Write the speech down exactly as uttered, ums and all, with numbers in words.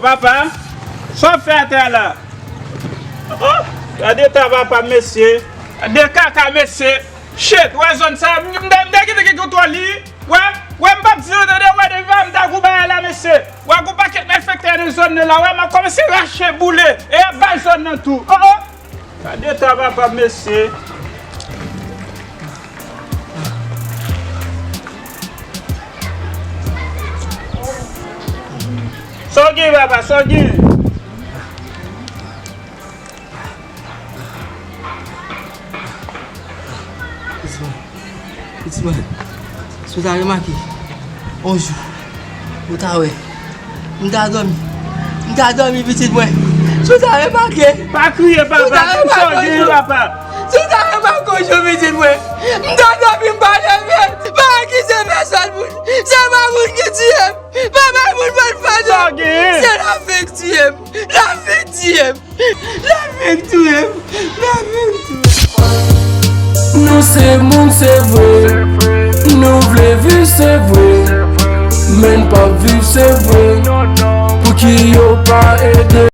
Papa, sa w ap fè atè a la? Oh, gade eta papa, mesye. Gade kaka, mesye. Shit, wè zòn sa, m, m, m te kite ki kontwòl li. Wè, wè, m p ap di nou tande, wè, devan m ta gou bagay la, mesye. Wè, gou pakèt enfektè nan zòn nan la, wè, m ap kòmanse rache, boule, e ap bay zòn nan tou. Oh, oh. Gade eta papa, mesye. Sa w gen, papa, sa w gen? Pitit mwen, pitit mwen, si w ta remake, yon jou, ou ta wè, m ta dòmi, m ta dòmi, pitit mwen, si w ta remake, pa kriye, papa, sa w gen, papa, si w ta remake yon jou, pitit mwen, m ta dòmi, m pa leve, pa akize pèsòn moun, se pa moun ki tiye m, papa, moun pa t fè sa w gen, se lafen k tiye m, lafen k tiye m. Lafen k touye m. Lafen k touye m. Nou se moun, se vre. Nou vle viv, se vre. Men n p ap viv, se vre. Pouki yo pa ede?